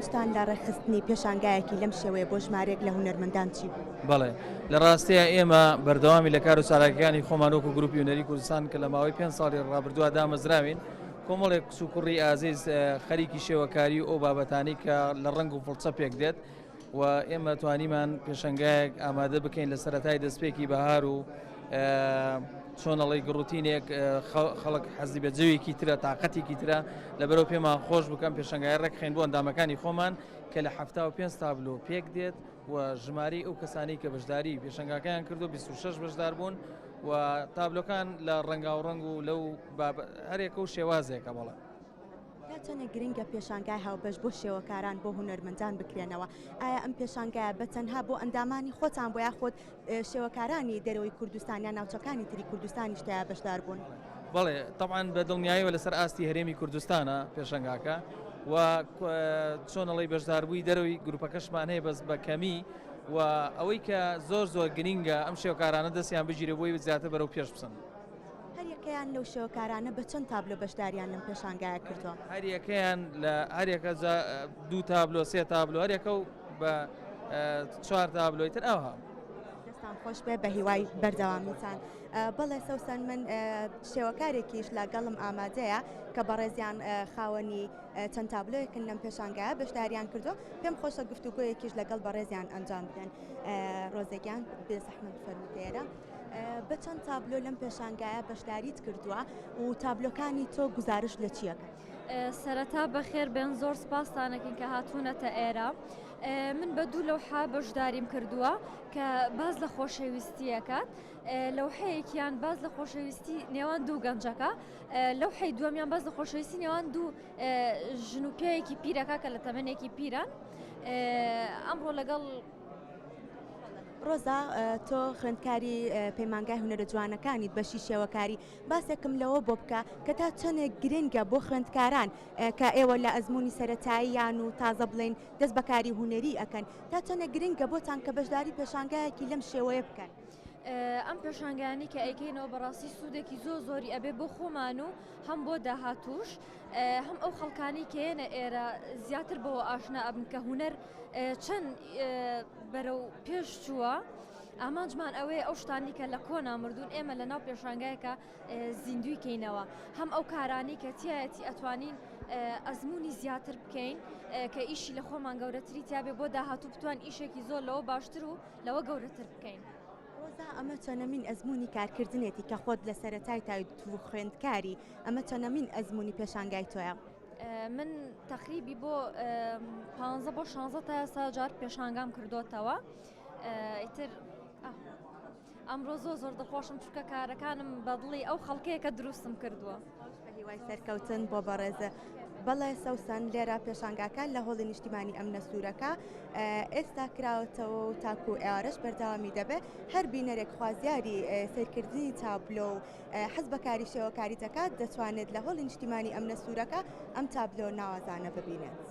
ئامانجتان لە ڕێکخستنی پێشانگایەکی لەم شێوەیە بۆ ژمارەیەک لە هونەرمەندان چی بوو؟ بەڵێ لە ڕاستەیە ئێمە بەردەوامی لە کار و چالاکیەکانی خۆمان وەکو گروپی هونەری کوردستان کە لە ماوەی پێنج ساڵی ڕابردووە دامەزراوین کۆمەڵێک کچ و کوڕی ئازیز خەریکی شێوەکاری و ئەو بابەتانی کە لە ڕەنگ و فڵچە پێک دێت و ئێمە توانیمان پێشەنگایەک ئامادە بکەین لە سەرەتای دەستپێکی بەهار و چۆنەڵی گڕوتینێک خەڵک حەزی بە جەوێکی ترە تااقەتێکی ترە لەبەرەوە پێمان خۆش بکەم پێشنگای ڕێکخین بۆ ئەندامەکانی خۆمان کە لە 75 تابلۆ پێک دێت و ژمارەی ئەو کەسانی کە بەشداری پێشنگاکەیان کردو 26 بەشدار بوون و تابلۆکان لە ڕەنگاوڕەنگ و لەو هەرێکە و شێوازێکە بەڵێ. تا چەندێک گرنگە پێشانگای هاوبەش بۆ شێوەکاران بۆ هونەرمەندان بکرێنەوە؟ ئایا ئەم پێشانگایە بە تەنها بۆ ئەندامانی خۆتان بۆ یاخود شێوەکارانی دەرەوەی کوردستان یان ناوچەکانی تری کوردستانیش تیا بەشدار بوون؟ بەڵێ تەبعەن بە دڵنیایەوە لەسەر ئاستی هەرێمی کوردستانە پێشەنگاکە و چۆنەڵی بەشداربووی دەرەوەی گروپەکەشمان هەیە بەس بە کەمی و ئەوەی کە زۆر زۆر گرینگە ئەم شێوەکارانە دەستیان بگیرێ بۆی زیاتر بەرەو پێش بچن. هەریەکەیان لەو شێوەکارانە بە چەند تابلۆ بەشداریان لەم پێشانگایە کردووە؟ هەریەکەیان لە هەریەکە دوو تابلۆ سێ تابلۆ هەریەکە و بە چوار تابلۆی تر ئەوها. دەستان خۆش بێ بە هیوای بەردەوامیتان. بەڵێ سەوسەن من شێوەکارێکیش لەگەڵم ئامادەیە کە بەڕێزیان خاوەنی چەند تابلۆیەکن لەم پێشانگایە بەشداریان کردووە پێم خۆشە گفتوگۆیەکیش لەگەڵ بەڕێزیان ئەنجام بدەن ڕۆزێکیان بێزەحمەت فەرموو بە چەند تابلۆ لەم پێشانگایە بەشداریت کردووە و تابلۆکانی تۆ گوزارشت لە چییەکەن؟ سەرەتا بەخێر بێن زۆر سپاستانەکەین کە هاتوونەتە ئێرە. من بە دوو لەوحە بەشداریم کردووە کە باز لە خۆشەویستیەکات لەوحەیەکیان باز لە خۆشەویستی نێوان دوو گەنجەکە لەوحەی دووەمیان باز لە خۆشەویستی نێوان دوو ژن و پیاوێکی پیرەکە کە لە تەمەنێکی پیران ئەمڕۆ لەگەڵ ڕۆزا تۆ خوێندکاری پەیمانگای هونەرە جوانەکانیت بەشی شێوەکاری باسێکم لەوە بۆ بکە کە تا چەندێک گرنگە بۆ خوێندکاران کە ئێوە لە ئەزمموی سەتاییان و تازە بڵین دەست بەکاری هوەری ئەەکەن تا چەندێک گرنگە بۆتان کە بەشداری پێشانگایەکی لەم شێوەیە بکەن. ئەم پێشانگانی کە ئەیکەینەوە بەڕاستی سوودێکی زۆر زۆری ئەبێ بۆ خۆمان و هەم بۆ داهاتوش هەم ئەو خەڵکانی کە یەنە ئێرە زیاتر بەوە ئاشنا ئەبن کە هونەر چەند بەرەو پێش چووە. ئامانجمان ئەوەیە ئەو شتانی کە لە کۆنا مردوون ئێمە لە ناو پێشانگایەکە زیندوی کەینەوە هەم ئەو کارانی کە تایەتی ئەتوانین ئەزمموی زیاتر بکەین کە ئیشی لە خۆمان گەورەتری تیاابێ بۆ داهاتوو بتوان ئیشێکی زۆر لەوە باشتر و لەوە گەورەتر بکەین. ڕۆزا ئەمە چەنەمین ئەزموونی کارکردنێتی کە خۆت لە سەرەتای تای تو خوێندکاری ئەمە چەنەمین ئەزموونی پێشانگای تۆیە؟ من تەقریبی بۆ پ بۆ 16 تا سا جار پێشانگام کردوتەوە ئیتر ئەمڕۆ زۆر زۆر دڵخۆشم چونکە کارەکانم بەدڵی ئەو خەڵکەیە کە دروستم کردووە. بە هیوای سەرکەوتن بۆ بەڕێزە. بەڵێ سەوسەن لێرە پێشانگاکە لە هۆڵی نیشتیمانی ئەمنە سوورەکە ئێستا کراوەتەوە و تاکو ئێوارەش بەردەوامی دەبێت هەر بینەرێک خوازیاری سەیرکردنی تابلۆ و حەز بە کاری شێوەکاری دەکات دەتوانێت لە هۆڵی نیشتیمانی ئەمنە سوورەکە ئەم تابلۆ ناوازانە ببینێت.